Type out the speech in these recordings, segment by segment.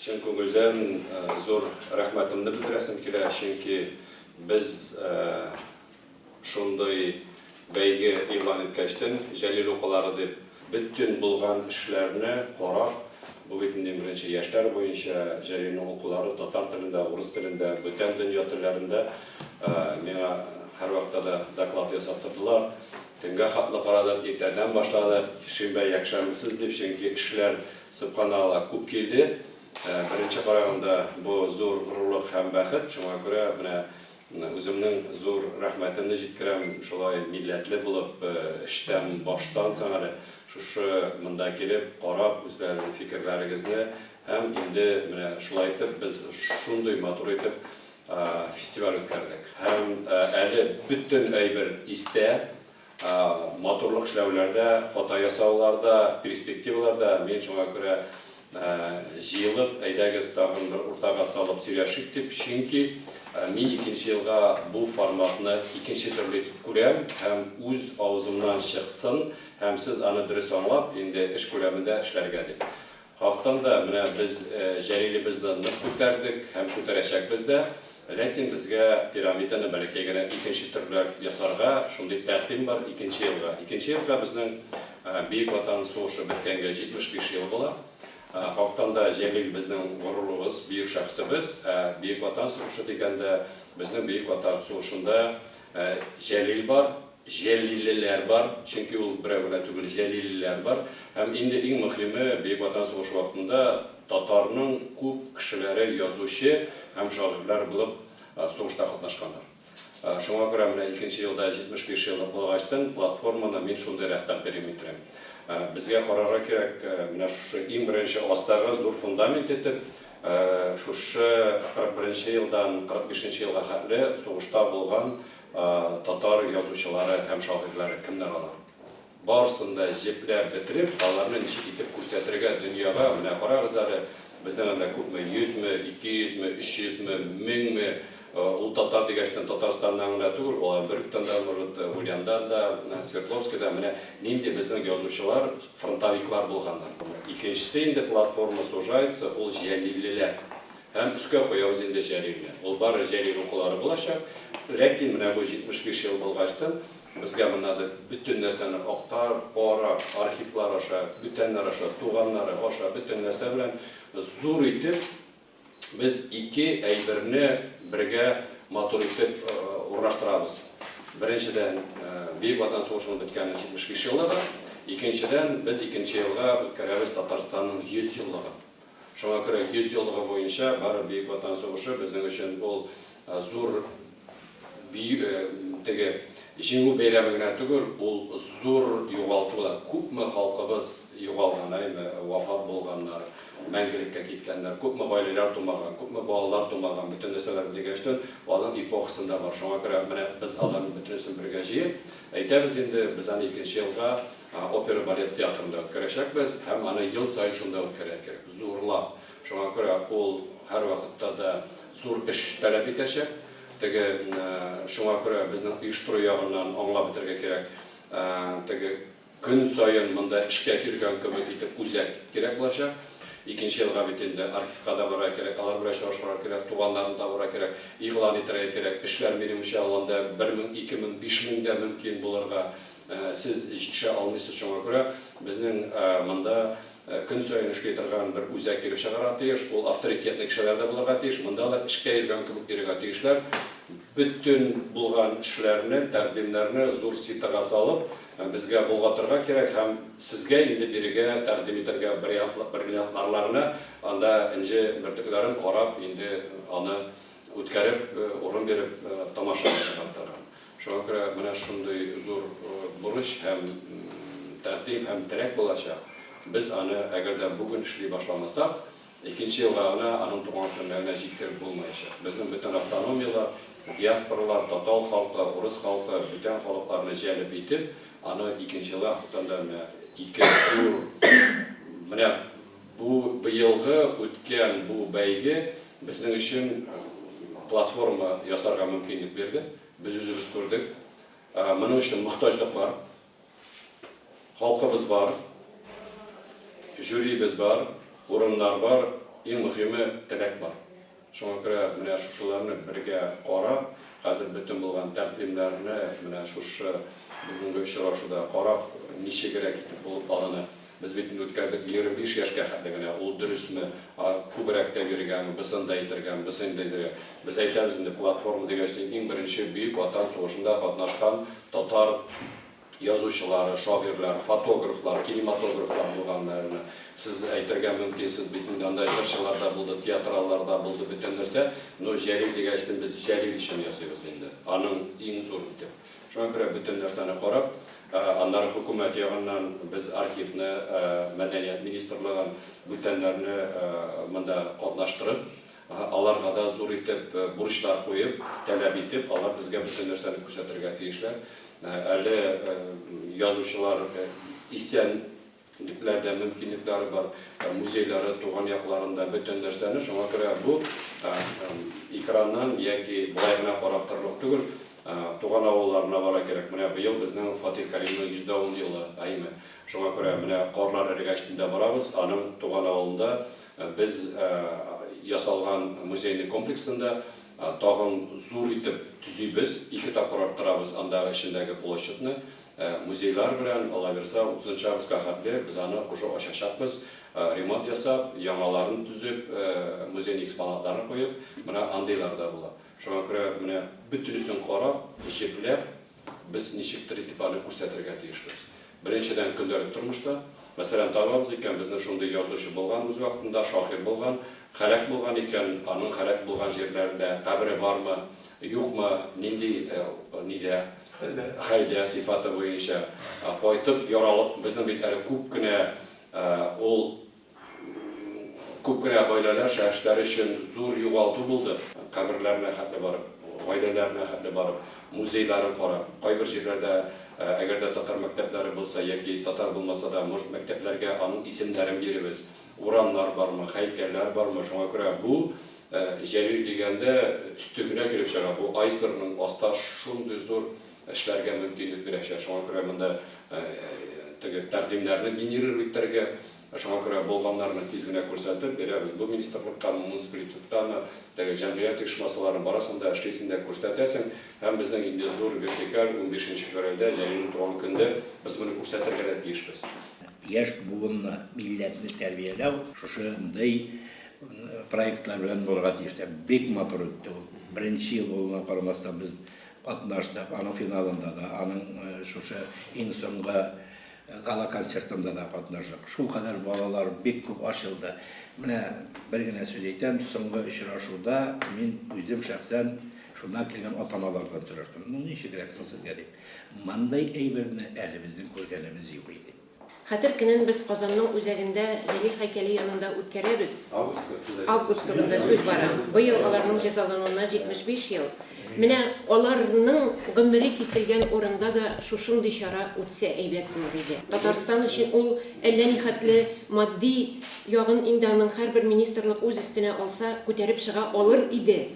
Чын күңелдән зур рәхмәтемне белдерәсем килә, чөнки без шундый бәйге игълан иткәчтен, Җәлил укулары дип, бөтен булган эшләрне карап, бу бит инде иң беренче яшьләр буенча Җәлилнең укулары татар телендә, урыс телендә, бүтән дөнья телләрендә миңа һәрвакытта да доклад ясап тордылар. Төнгә хәтле карадык, иртәдән башладык, шимбә, якшәмбесез дип, чөнки эшләр Сөбханалла, күп килде. Беренче караганда, бу зур горурлык һәм бәхет. Шуңа күрә менә үземнең зур рәхмәтемне җиткерәм, шулай милләтле булып, эчтән, баштан соң әле шушы монда килеп, карап, үзләренең фикерләрегезне һәм инде менә шулай итеп без шундый матур итеп фестиваль үткәрдек. Һәм әле бөтен әйбер истә. Матурлык эшләүләрдә, хата ясауларда, перспективаларда мин шуңа күрә җыелып, әйдәгез тагын бер уртага салып сөйләшик дип, чөнки мин икенче елга бу форматны икенче төрле итеп күрәм һәм үз авызымнан чыксын һәм сез аны дөрес аңлап, инде эш күләмендә эшләргә дип. Хактан да, менә без Җәлилебезне нык күтәрдек һәм күтәрәчәкбез дә. Ләкин безгә пирамиданы бәләкәй генә икенче төрлерәк ясарга шундый тәкъдим бар икенче елга. Икенче елга безнең Бөек Ватан сугышы беткәнгә 75 ел була. Хактан да, Җәлил безнең горурлыгыбыз, бөек шәхесебез. Ә Бөек Ватан сугышы дигәндә, безнең Бөек Ватан сугышында Җәлил бар, Җәлиллеләр бар, чөнки ул берәү генә түгел, җәлиллеләр бар. Һәм инде иң мөхиме, Бөек Ватан сугышы вакытында татарның күп кешеләре язучы һәм шагыйрьләр булып сугышта катнашканнар. Шуңа күрә менә икенче елда 75 еллык булгачтын платформаны мин шундыйрак тәкъдирим итерәм. Безгә карарга кирәк, менә шушы иң беренче астагы зур фундамент итеп, шушы 41 нче елдан 45 нче елга хәтле сугышта булган Татар язучылары һәм шагыйрьләре кемнәр алар? Барысын да җепләп бетереп, аларны ничек итеп күрсәтергә дөньяга, менә карагыз әле, безнең анда күпме, йөзме, 200 ме, 300 ме, меңме, ул татар дигәчтен Татарстаннан гына түгел, алар Бөректән дә, может, Ульяндан да, Свердловскидан, менә нинди безнең язучылар, фронтовиклар булганнар. Икенчесе инде платформа сужается, ул җәлиллеләр. Һәм өскә куябыз инде Җәлилне. Ул бары Җәлил укулары булачак. Ләкин менә бу 75 ел булгачтын, безгә монда да бөтен нәрсәне актарып, карап, архивлар аша, бүтәннәр аша, туганнары аша, бөтен нәрсә белән зур итеп без ике әйберне бергә матур итеп урнаштырабыз. Беренчедән, Бөек Ватан сугышының беткәненең 75 еллыгы, икенчедән, без икенче елга үткәрәбез Татарстанның 100 еллыгын. Шуңа күрә 100 еллыгы буенча бары Бөек Ватан сугышы безнең өчен ул зур теге Җиңү бәйрәме генә түгел, ул зур югалту да. Күпме халкыбыз югалган, әйме, вафат булганнар, мәңгелеккә киткәннәр, күпме гаиләләр тумаган, күпме балалар тумаган, бөтен нәрсәләр дигәчтен, аның эпохасында бар. Шуңа күрә менә без аларның бөтенесен бергә җыеп, әйтәбез инде, без аны икенче елга Опера балет театрында үткәрәчәкбез һәм аны ел саен шунда үткәрергә кирәк, зурлап. Шуңа күрә ул һәрвакытта да зур эш таләп итәчәк. Теге, шуңа күрә безнең оештыру ягыннан аңлап бетерергә кирәк, теге көн саен монда эшкә килгән кебек итеп үзәк кирәк булачак. Икенче елга бит инде архивка да барырга кирәк, алар белән очрашырга кирәк, туганнарын табырга кирәк, игълан итәргә кирәк. Эшләр, минемчә, ул анда 1000, 2000, 5000 дә мөмкин булырга. Сез җитешә алмыйсыз, шуңа күрә безнең монда көн саен эшли торган бер үзәк килеп чыгарга тиеш, ул авторитетный кешеләр дә булырга тиеш, монда алар эшкә йөргән кебек йөрергә тиешләр, бөтен булган эшләрне, тәкъдимнәрне зур ситога салып, безгә болгатырга кирәк һәм сезгә инде бирергә, тәкъдим итәргә бриллиантларларны, анда энҗе бөртекләрен карап, инде аны үткәреп, урын биреп, тамашага чыгартырга. Шуңа күрә менә шундый зур бурыч һәм тәкъдим һәм терәк булачак. Без аны әгәр дә бүген эшли башламасак, икенче елга гына аның туган көннәренә җиткереп булмаячак. Безнең бөтен автономияләр, диаспоралар, татал халкы, урыс халкы, бүтән халыкларны җәлеп итеп, аны икенче елга хактан да менә ике зур менә бу быелгы үткән бу бәйге безнең өчен платформа ясарга мөмкинлек бирде. Без үзебез күрдек. Моның өчен мохтаҗлык бар. Халкыбыз бар. Жюрибез бар. Урыннар бар. Иң мөхиме, теләк бар. Шуңа күрә менә шушыларны бергә карап, хәзер бөтен булган тәкъдимнәрне менә шушы бүгенге очрашуда карап, ничегрәк итеп булып алыны. Без бит инде үткәрдек 25 яшькә хәтле генә, ул дөресме, күбрәк тә бирергәме, бысын да әйтергәме, бысын да әйтергә. Без әйтәбез инде, платформа дигәч, иң беренче Бөек Ватан сугышында катнашкан татар язучылары, шагыйрьләр, фотографлар, кинематографлар булганнарны сез әйтергә мөмкинсез бит инде, анда җырчылар да булды, театраллар да булды, бөтен нәрсә. Но Җәлил дигәчтен без Җәлил өчен ясыйбыз инде, аның иң зур итеп. Шуңа күрә бөтен нәрсәне карап, аннары хөкүмәт ягыннан без архивны, мәдәният министрлыгын, бүтәннәрне монда катнаштырып, Аларга да зур итеп бурычлар куеп, таләп итеп, алар безгә бөтен нәрсәне күрсәтергә тиешләр. Әле язучылар исәнлекләрдә мөмкинлекләре бар, музейлары туган якларында, бөтен нәрсәне. Шуңа күрә бу экраннан яки болай гына карап торырлык түгел, туган авылларына бара кирәк. Менә быел безнең Фатих Кәримнең 110 елы, әйеме? Шуңа күрә менә карлар эрегәч тә барабыз, аның туган авылында Без ясалган музейный комплексында тагын зур итеп төзибез, ике тапкыр арттырабыз андагы эчендәге площадьны. Музейлар белән, аллабирса, утызынчы августка хәтле без аны уже ачачакбыз, ремонт ясап, яңаларын төзеп, музейный экспонатларны куеп, менә андыйлар да була. Шуңа күрә менә бөтенесен карап, җепләп, Без ничектер итеп аны күрсәтергә тиешбез. Беренчедән, көндәлек тормышта. Мәсәлән, табабыз икән, безнең шундый язучы булган үз вакытында, шагыйрь булган, һәлак булган икән, аның һәлак булган җирләрендә кабере бармы, юкмы, нинди нидә, хәлдә, сыйфаты буенча. Кайтып, яралы, безнең бит әле күп кенә ул Күп кенә гаиләләр, шәхесләр өчен зур югалту булды. Каберләренә хәтле барып, гаиләләренә хәтле барып, музейларын карап, кайбер җирләрдә, әгәр дә татар мәктәпләре булса яки татар булмаса да, может, мәктәпләргә аның исемнәрен биребез, урамнар бармы, һәйкәлләр бармы, шуңа күрә бу Җәлил дигәндә өсте генә килеп чыга, бу айсбергның аста шундый зур эшләргә мөмкинлек бирәчәк. Шуңа күрә монда теге тәкъдимнәрне генерировать итәргә, Шуңа күрә булганнарны тиз генә күрсәтеп бирәбез. Бу министрлыккамы, муниципалитеткамы, теге җәмгыять оешмасыларына барасың да, эшлисең дә, күрсәтәсең. Һәм безнең инде зур вертикаль унбишенче февральдә, Җәлилнең туган көндә без моны күрсәтергә дә тиешбез. Яшь буынны, милләтне тәрбияләү шушындый проектлар белән булырга тиеш. Бик матур үтте ул. Беренче ел булуына карамастан, без катнаштык. Аның финалында да, аның шушы иң соңгы Гала-концертында да катнаштык. Шулкадәр балалар бик күп ачылды. Менә бер генә сүз әйтәм, соңгы очрашуда мин үзем шәхсән шуннан килгән ата-аналардан сораштым, ну ничегрәк соң сезгә дип. Мондый әйберне әле безнең күргәнебез юк иде. Хәтер көнен без Казанның үзәгендә Җәлил һәйкәле янында үткәрәбез. Август турында сүз бара. Быел аларның җәзалануына 75 ел. Менә аларның гомере киселгән урында да шушындый чара үтсә әйбәт булыр иде. Татарстан өчен ул әллә нихәтле матди ягын инде аның һәрбер министрлык үз өстенә алса, күтәреп чыга алыр иде.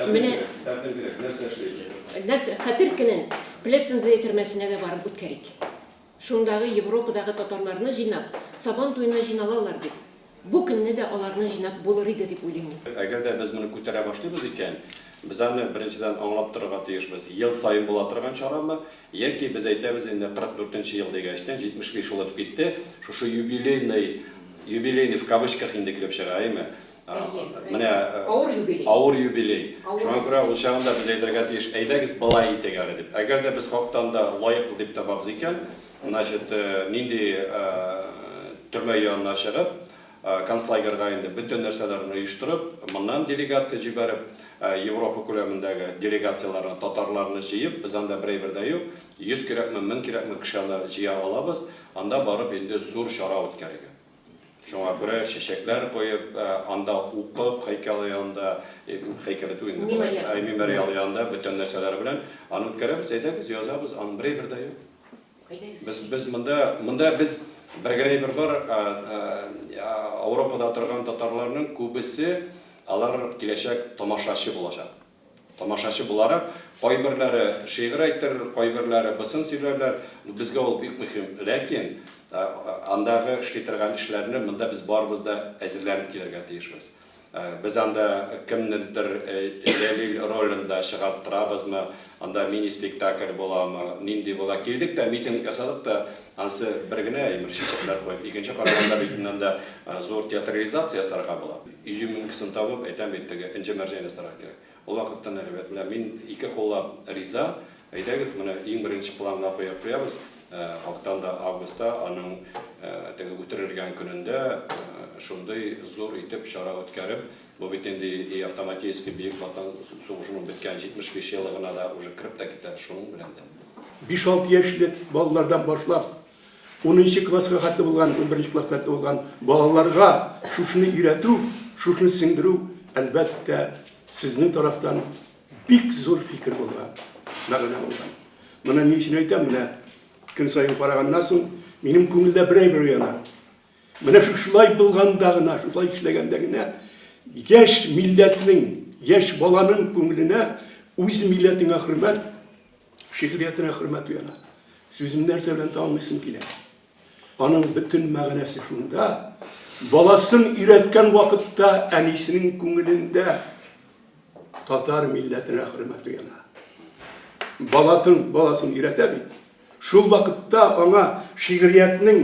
Менә. Тәкъдим кирәк, нәрсә эшлик? Нәрсә, Хәтер көнен Плетцензее төрмәсенә дә барып үткәрик. Шундагы Европадагы татарларны җыйнап, Сабан туена җыйналалар бит. Бу көнне дә аларны җыйнап булыр иде дип уйлыйм мин. Әгәр дә без моны күтәрә башлыйбыз икән, без аны, беренчедән, аңлап торырга тиешбез, ел саен була торган чарамы, яки без әйтәбез инде 44 нче ел дигәчтен, 75 ел үтеп китте, шушы юбилейный, юбилейный в кавычках инде килеп чыга, әйеме? Әйе. Менә Авыр юбилей. Авыр юбилей. Авыр. Шуңа күрә ул чагында без әйтергә тиеш, әйдәгез болай итик әле дип. Әгәр дә без хактан да лаеклы дип табабыз икән, значит, нинди төрмә янына чыгып, концлагерьга инде бөтен нәрсәләрне оештырып, моннан делегация җибәреп, Европа күләмендәге делегацияләрне, татарларны җыеп, без анда бер әйбер дә юк, 100 кирәкме, 1000 кирәкме кеше анда җыя алабыз, анда барып инде зур чара үткәрергә. Шуңа күрә чәчәкләр куеп, анда укып, һәйкәле янында, һәйкәле түгел инде, Мемориал. Мемориал янында бөтен нәрсәләре белән аны үткәрәбез. Әйдәгез, язабыз, аның бер әйбер дә юк. Әйдәгез. Без, без монда, монда без бер генә әйбер бар, Ауропада торган татарларның күбесе, алар киләчәк тамашачы булачак. Тамашачы буларак, Кайберләре шигырь әйтер, кайберләре бысын сөйләрләр. Безгә ул бик мөһим. Ләкин андагы эшли торган эшләрне монда без барыбыз да әзерләнеп килергә тиешбез. Без анда кемнедер Җәлил ролендә чыгарттырабызмы, анда мини-спектакль буламы, нинди була. Килдек тә, митинг ясадык та, ансы бер генә әйбер, чәчәкләр куеп. Икенче караганда бит инде анда зур театрализация ясарга була. Изюминкасын табып, әйтәм бит, теге энҗе-мәрҗән ясарга кирәк. Ул вакытта әйбәт. Менә мин ике куллап риза. Әйдәгез, моны иң беренче планга куеп куябыз. Хактан да августта аның теге үтерелгән көнендә шундый зур итеп чара үткәреп, бу бит инде и автоматически Бөек Ватан сугышының беткән 75 еллыгына да уже кереп тә китә шуның белән дә. Биш-алты яшьлек балалардан башлап, унынчы класска хәтле булган, унберенче класска хәтле булган балаларга шушыны өйрәтү, шушыны сеңдерү, әлбәттә, сезнең тарафтан Бик зур фикер булган, мәгънә булган. Моны ни өчен әйтәм? Менә көн саен караганнан соң, минем күңелдә бер әйбер уяна. Менә шушылай булганда гына, шулай эшләгәндә генә яшь милләтнең, яшь баланың күңеленә үз милләтеңә хөрмәт, шигъриятенә хөрмәт уяна. Сүзем нәрсә белән тәмамлыйсым килә? Аның бөтен мәгънәсе шунда, баласын өйрәткән вакытта әнисенең күңелендә татар милләтенә хөрмәт уяна. Балатын, баласын өйрәтә бит. Шул вакытта аңа шигъриятнең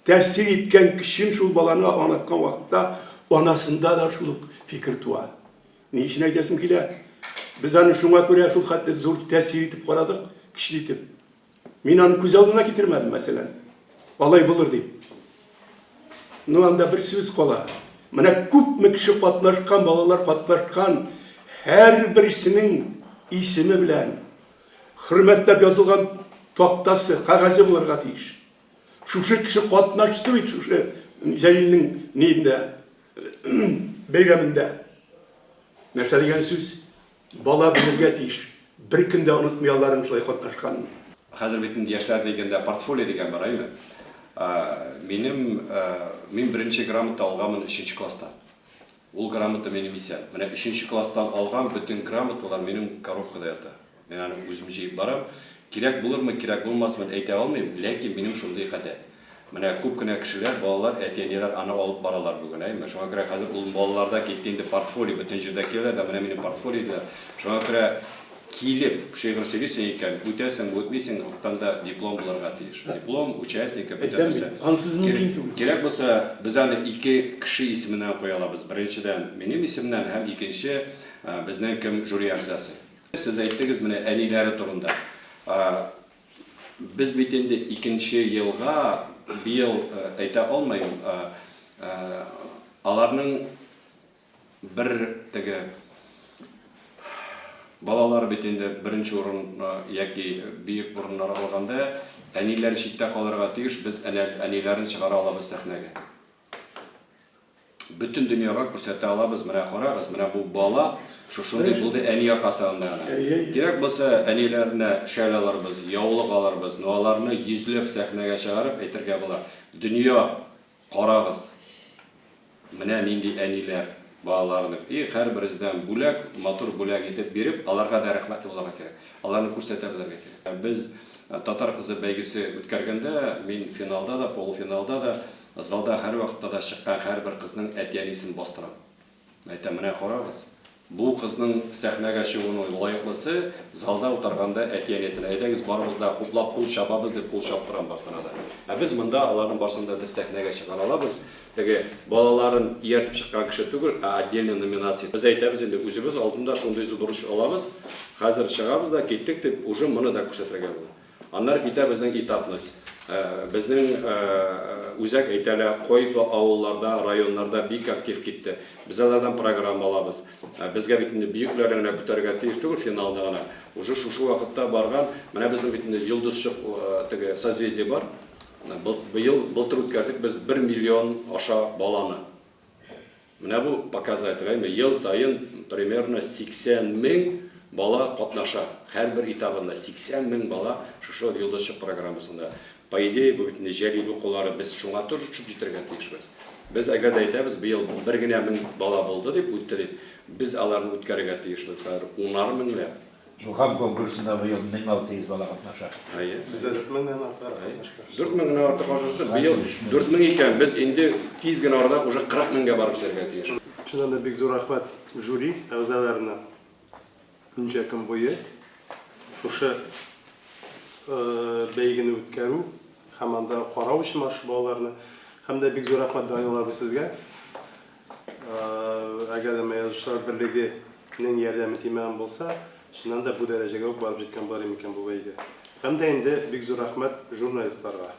тәэсир иткән көчен шул баланы аңлаткан вакытта анасында да шул ук фикер туа. Ни өчен әйтәсем килә? Без аны шуңа күрә шул хәтле зур тәэсир итеп карадык, көчле итеп. Мин аны күз алдына китермәдем, мәсәлән. Алай булыр дип. Ну, анда бер сүз кала. Менә күпме кеше катнашкан, балалар катнашкан, һәрберсенең исеме белән хөрмәтләп язылган тактасы, кәгазе булырга тиеш. Шушы кеше катнашты бит шушы Җәлилнең ниендә, бәйрәмендә. Нәрсә дигән сүз? Бала белергә тиеш, беркем дә онытмый аларның шулай катнашканын. Хәзер бит инде яшьләр дигәндә портфолио дигән бар, әйме? Минем, мин беренче грамота алганмын өченче класста. Ул грамота минем исән. Менә өченче класстан алган бөтен грамоталар минем коробкада ята. Мин аны үзем җыеп барам. Кирәк булырмы, кирәк булмасмы, әйтә алмыйм, ләкин минем шундый гадәт. Менә күп кенә кешеләр, балалар, әти-әниләр аны алып баралар бүген, әйеме? Шуңа күрә хәзер ул балаларда китте инде портфолио, бөтен җирдә киләләр дә, менә минем портфолио диләр. Шуңа күрә килеп шигырь сөйлисең икән, үтәсеңме, үтмисеңме, хактан да диплом булырга тиеш. Диплом, участника, бөтен Әйтәм нәрсә. бит, ансыз мөмкин түгел. Кирәк булса, без аны ике кеше исеменнән куя алабыз. Беренчедән, минем исемнән һәм икенче, безнең кем жюри әгъзасы. Сез әйттегез менә әниләре турында. Без бит инде икенче елга, быел әйтә алмыйм, аларның бер теге балалар бит инде беренче урын яки бөек урыннар алганда, әниләре читтә калырга тиеш, без әниләрен чыгара алабыз сәхнәгә. Бөтен дөньяга күрсәтә алабыз, менә карагыз, менә бу бала шушындый булды әни аркасында гына. Кирәк булса, әниләренә шәл алырбыз, яулык алырбыз, но аларны йөзләп сәхнәгә чыгарып әйтергә була, дөнья, карагыз, менә нинди әниләр балаларының. И һәрберездән бүләк, матур бүләк итеп биреп, аларга да рәхмәтле булырга кирәк. Аларны күрсәтә белергә кирәк. Без Татар кызы бәйгесе үткәргәндә, мин финалда да, полуфиналда да, Залда һәрвакытта да чыккан һәрбер кызның әти-әнисен бастырам. Әйтәм, менә карагыз, бу кызның сәхнәгә чыгуының лаеклысы, залда утырганда әти-әнисенә, әйдәгез, барыбыз да хуплап кул чабабыз, дип кул чаптырам барсына да. Ә без монда аларның барсын да без сәхнәгә чыгара алабыз. Теге балаларын ияртеп чыккан кеше түгел, ә отдельный номинация. Без әйтәбез инде, үзебез алдында шундый зур бурыч алабыз, хәзер чыгабыз да киттек дип, уже моны да күрсәтергә була. Аннары китә безнең этапность. Безнең үзәк әйтәлә, кайбер авылларда, районнарда бик актив китте. Без алардан программа алабыз. Безгә бит инде бөекләрне генә көтәргә тиеш түгел, финалны гына. Уже шушы вакытта барган, менә безнең бит инде Йолдызчык теге созвездие бар. Быел, былтыр үткәрдек без бер миллион аша баланы. Менә бу показатель, әйме, ел саен примерно 80 мең бала катнаша. Һәрбер этабында 80 мең бала шушы Йолдызчык программасында. По идее, бу бит инде Җәлил укулары, без шуңа тоже төшеп җитәргә тиешбез. Без әгәр дә әйтәбез, быел бер генә мең бала булды дип, үтте дип, без аларны үткәрергә тиешбез хәзер унар меңләп. Илһам конкурсында быел 1600 бала катнаша. Әйе. Бездә 4000 дән артыграк катнашты. 4000 генә артык катнашты. Быел 4000 икән, без инде тиз генә арада уже 40 меңгә барып җитәргә тиеш. Чыннан да бик зур рәхмәт жюри әгъзаларына. Ничә көн буе шушы бәйгене үткәрү һәм анда карау өчен шушы балаларны. Һәм дә бик зур рәхмәт, Данил абый, сезгә. Әгәр дә менә Язучылар берлегенең ярдәме тимәгән булса, чыннан да бу дәрәҗәгә үк барып җиткән булыр иде микән бу бәйге. Һәм дә инде бик зур рәхмәт журналистларга.